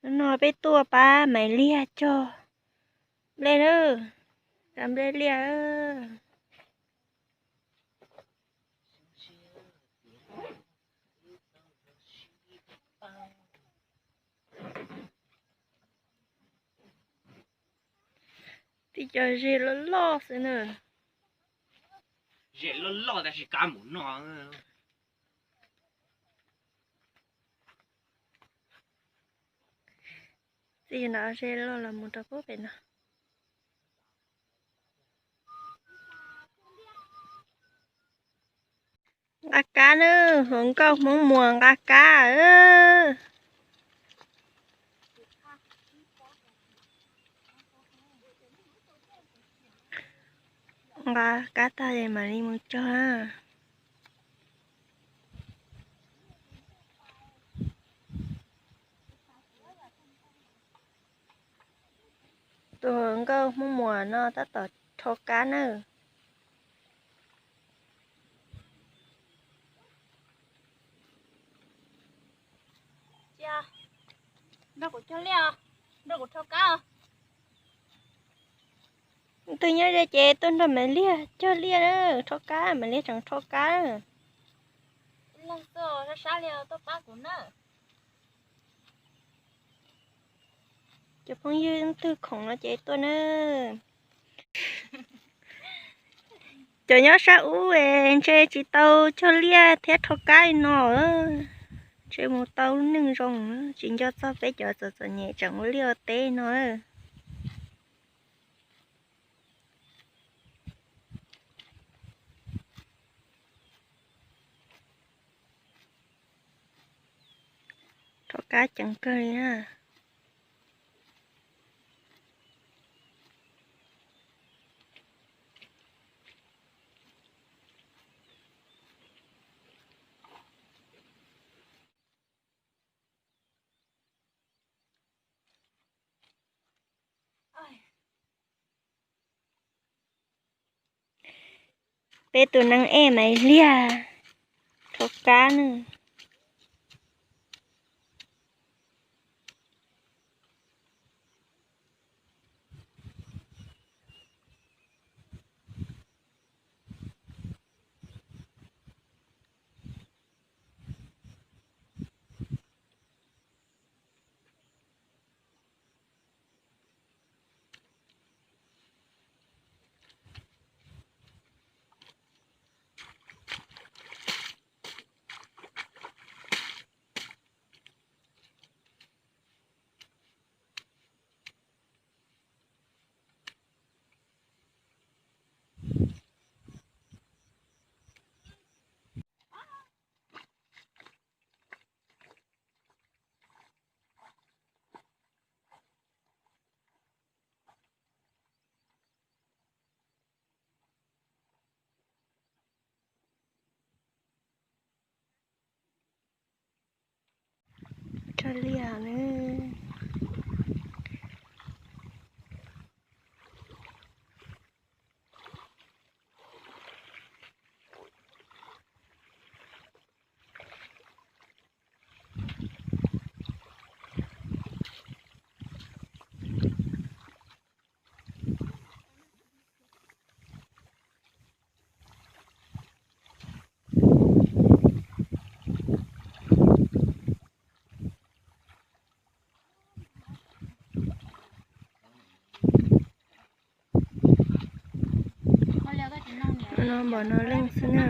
Hnub no peb tuaj pab Maiv Liag cog nplej na, cog nplej liaj. Tib cov ze loj loj xwb na. Ze loj loj tab sis kab mus no. Txij no ze loj los mus rau pub pem no. Nqa kab na, hluas nkauj Hmoob Muas nqa kab. Nqa kab tag es mam li mus cog. Tus hluas nkauj Hmoob Muas no tab tom rho kab na. Nrog kuv cog liaj, nrog kuv rho kab. Twg nyob ze ces tuaj nrog Maiv Liag cog liaj na, rho kab, Maiv Liag tseem rho kab. Sab sab li tuaj pab kuv na. Cov phooj ywg twg khoom no ces tuaj na. Cov nyob sab ub es ntshe tsis tau cog liaj thiab rho kab li no, ntshe mus tau lub neej zoo, tsis nco txog peb cov txom txom nyem tseem ua liaj ua teb no. Rho kab ceev kawg li na. Peb tus neeg ej Maiv Liag rho kab na. Cog liaj na. No npaum no leej xwb na.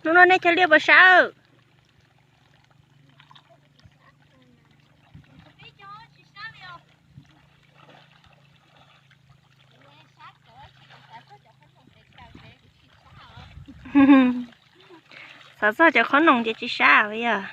Hnub no nej cog liaj puas sab? Xav txog cov qhob noom ces tsis sab yog.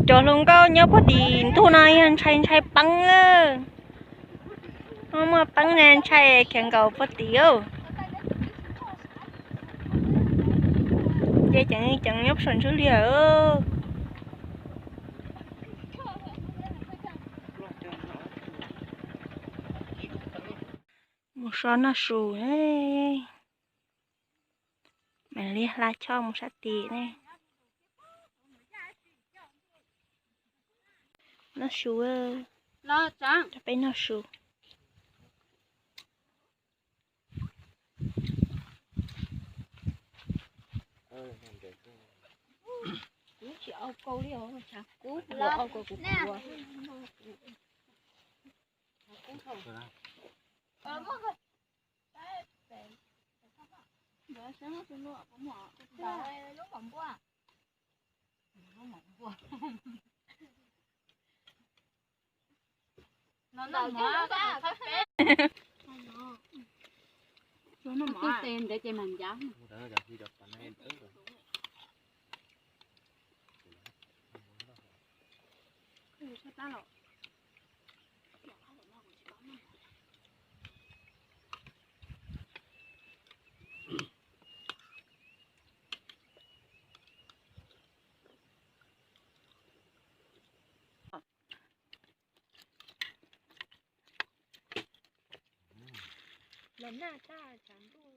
Cov hluas nkauj nyob puag tim ntug no yog ntshai ntshai peeb lawm. Muaj peeb ne, ntshai khiav nkaus puag tim. Ces ceev ceev nyob saum ntsuj liag. Mus so noj su. Mam li hla choj mus sab tim ne. Noj su, peb noj su. Nag tag tshav ntuj